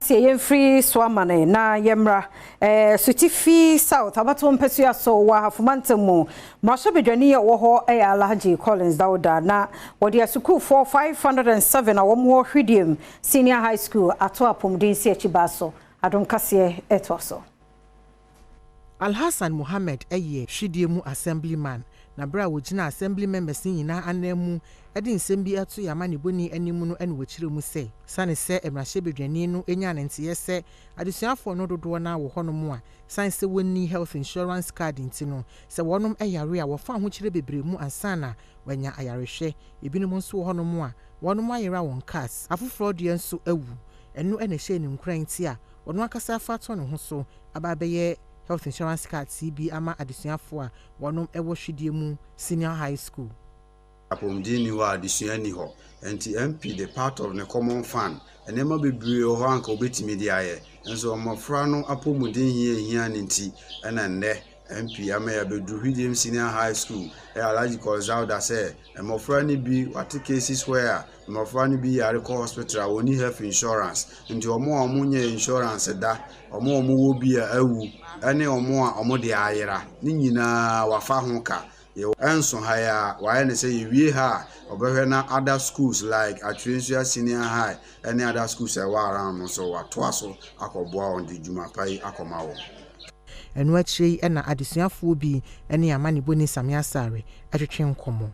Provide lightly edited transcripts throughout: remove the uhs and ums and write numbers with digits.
Sɛ yɛmfiri so amane na yɛmmra Asutifi South abatoɔ mpasua so wɔ Ahafo Mantam mu. Mmarahyɛbadwani a ɔwɔ hɔ yɛ Alhaji Collins Dauda, na wɔde asukuufoɔ 507 a wɔn wɔ Hwidiem Senior High School ato apɔmuden si akyi baa so. Adom Kaseɛ ɛtoa so. Alhassan Mohammed yɛ Hwidie mu assemblyman, na berɛ a wɔgyina assembly members nyinaa anan mu de nsɛm bi ato yɛ amanebɔni anim no, ne wɔkyerɛ mu sɛ sane sɛ mmarahyɛbadwani no nya ne nteɛ sɛ adesuafoɔ no dodoɔ no wɔ hɔnom a sane sɛ wɔnni health insurance card nti no, sɛ wɔnom yare a, wɔfa ahokyerɛ bebree mu ansa na wɔanya ayarehwɛ. Ebinom nso wɔ hɔnom a wɔnom ayera wɔn cards, afoforɔ deɛ nso awu. Ɛno na ɛhyɛ ne nkuran nti a ɔno ankasa afa ato ne ho so aba abɛyɛ health insurance card bi ama adesuafoɔ a wɔnom wɔ Hwidie mu Senior High School. Apɔmuden ni hɔ a, adesua ni hɔ. Nti MP de part of ne common fund, nneɛma bebree wɔ hɔ anka obetumi de ayɛ, nso mmɔfra no apɔmuden hia hia ne nti ɛna nnɛ MP ama yɛabɛduru Hwidiem Senior High School. Ɛyɛ Alhaji Collins Dauda sɛ mmɔfra no bi wate cases where mmɔfra no bi yare kɔ hospital a wɔnni health insurance. Nti wɔn a wɔnyɛ insurance da, wɔn a wɔwɔ bi a awu, ɛne wɔn a wɔde ayera ne nyinaa, wafa ho ka. Ɛnso ha yi a wayɛ ne sɛ yɛwie ha a, ɔbɛhwɛ na other schools like Atwerɛnsua Senior High ɛne other schools a ɛwɔ around no so, watoa so akɔboa wɔn de dwuma pa yi akɔma wɔn. Ɛno akyire yi ɛna adesuafoɔ bi ne amanebɔni Sami Asare ɛtwetwe nkɔmmɔ.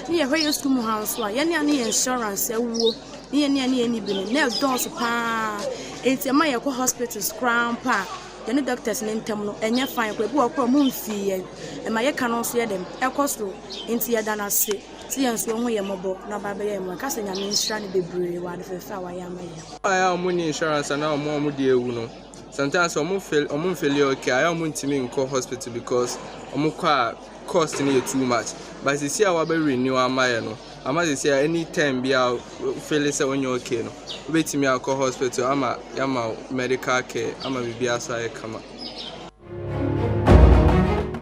Ne yɛhwɛ yɛ sukuu mu ha nso a, yɛne a ne yɛ insurance awuo ne yɛne a ne yɛ ni bi no na ɛdɔɔso paa, nti ɛma yɛkɔ hospitals koraa mpo a, yɛne doctors ne ntam no ɛnyɛ fine koraa. Ebi wɔ koraa ɔmo mfii yɛn, ɛma yɛka no nso yɛ dɛm ɛkɔ soro. Nti yɛda no ase sɛ yɛn nso ɔho yɛ mmɔbɔ na ɔba bɛyɛ yɛn mmɔbɔ. Ka sɛ Nyame nhyira no bebree wɔ ade fɛfɛ a wayɛ ama yɛn. A ɔmo ni insurance anaa ɔmo a ɔmo de ewu no, sometimes ɔmo feel, ɔmo nfeel okay a, ɔmo ntumi nkɔ hospital because ɔmo kɔ a, cost no yɛ too much. But sisi a wabɛ renew ama yɛ no, ama sisi a anytime bi a feel sɛ ɔnyɛ okay no, wobɛtumi akɔ hospital ama yama medical care ama biribi aso ayɛ kama.